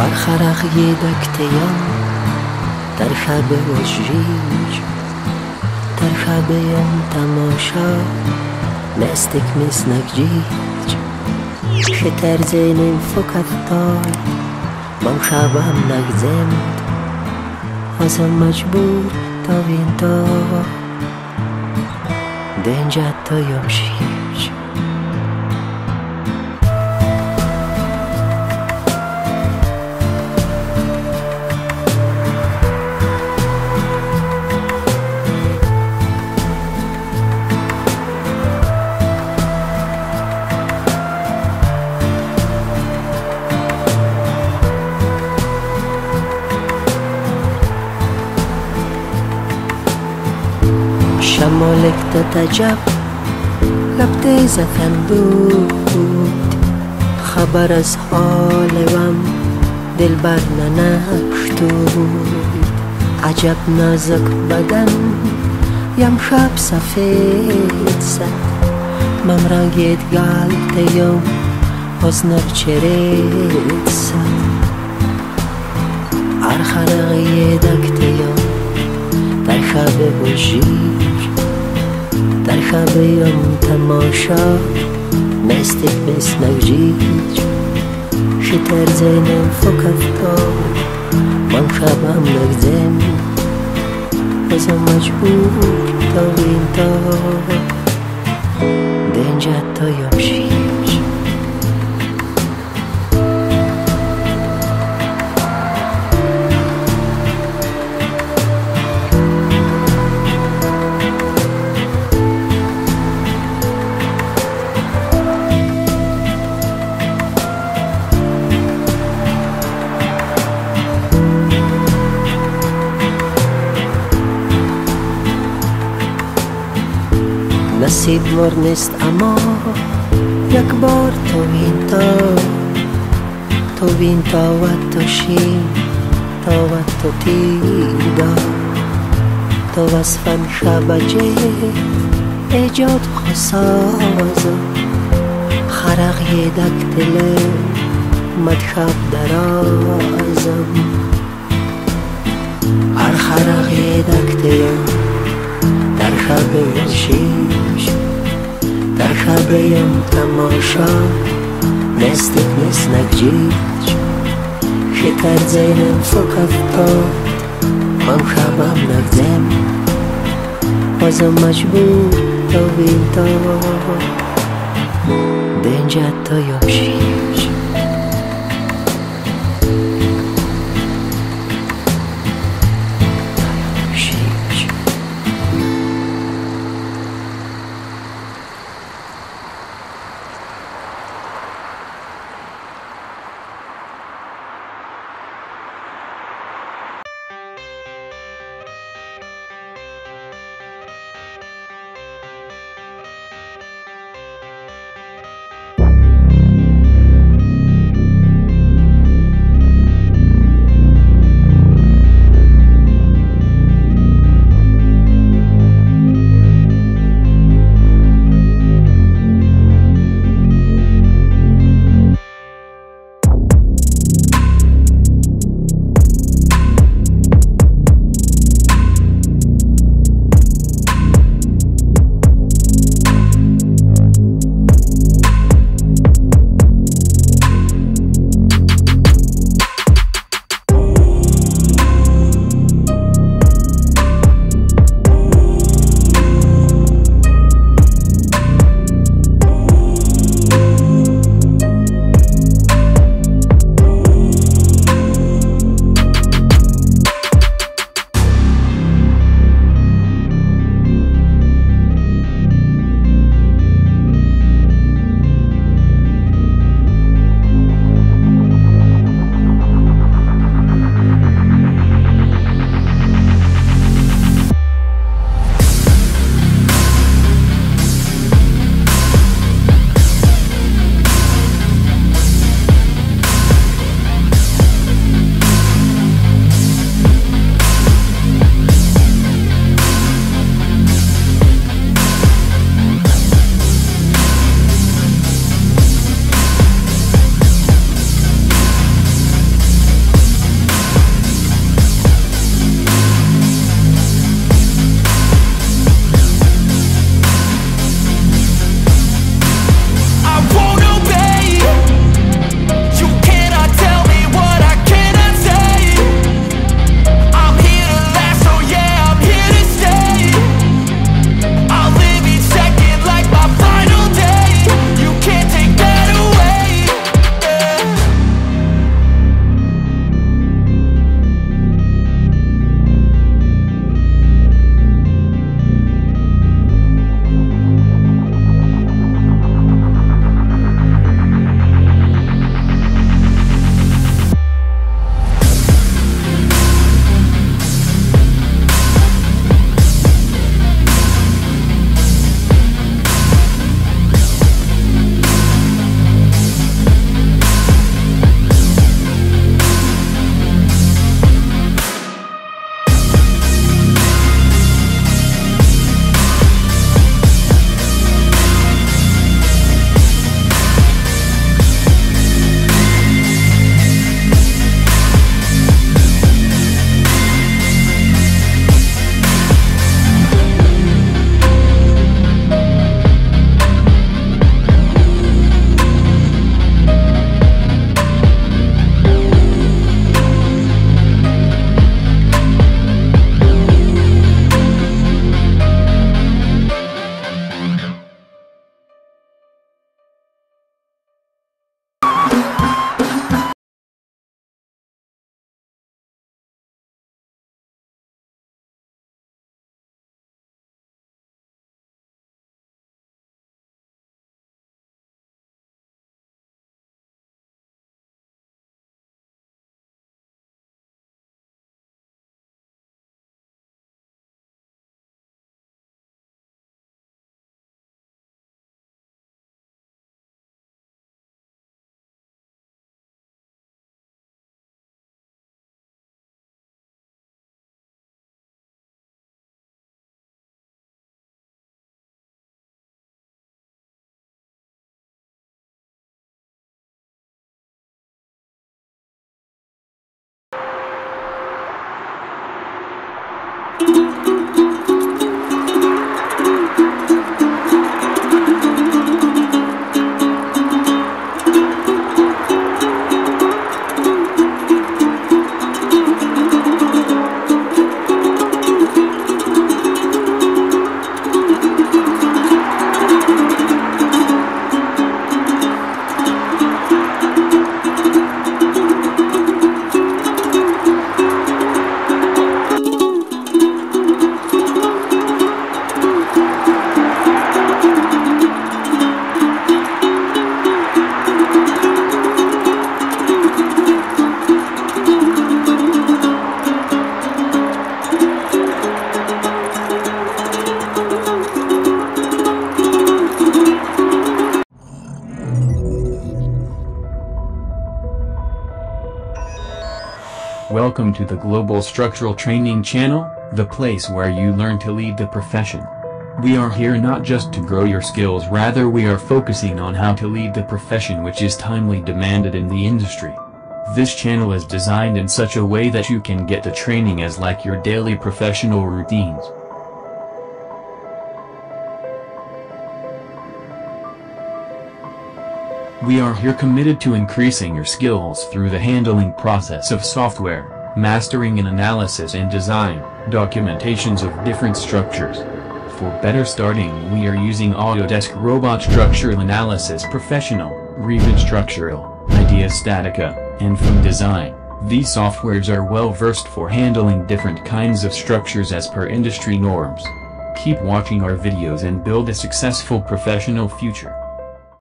Архарах едактеям тархабе ожич тархабеям тамоша местик миснакжич хитарзенем фокаттой мамхабам нагземд азам маҷбур тавинто денҷатоём шич. شمالك تتجب لبته زفن بود خبر از حالم دلبر ننشتود عجب نازک بدن یم شب سفید زد مم رنگید گالتیم از نرچرید زد ارخرقی دکتیم در شب بجیر در شبیم تماشا مستик миснакжич шитарзенем фокафто мамшабам нагзем азам маҷбур тавинто денҷатоём шич. نصیب مر نیست اما یک بار تو وین تا و تو شین تا و تو تیدا تو وصفن شبجه ایجاد خسازم خرق یدک دل مدخب درازم هر خرق یدک دل در شب شیش در شبیم تماشا نستик миснакжич хитарзенем фокафто мамшабам нагзем бозам маҷбур тавинто денҷатоём шич. Welcome to the Global Structural Training Channel, the place where you learn to lead the profession. We are here not just to grow your skills, rather we are focusing on how to lead the profession which is timely demanded in the industry. This channel is designed in such a way that you can get the training as like your daily professional routines. We are here committed to increasing your skills through the handling process of software, mastering and analysis and design, documentations of different structures. For better starting, we are using Autodesk Robot Structural Analysis Professional, Revit Structural, Idea Statica, and FEM Design. These softwares are well versed for handling different kinds of structures as per industry norms. Keep watching our videos and build a successful professional future.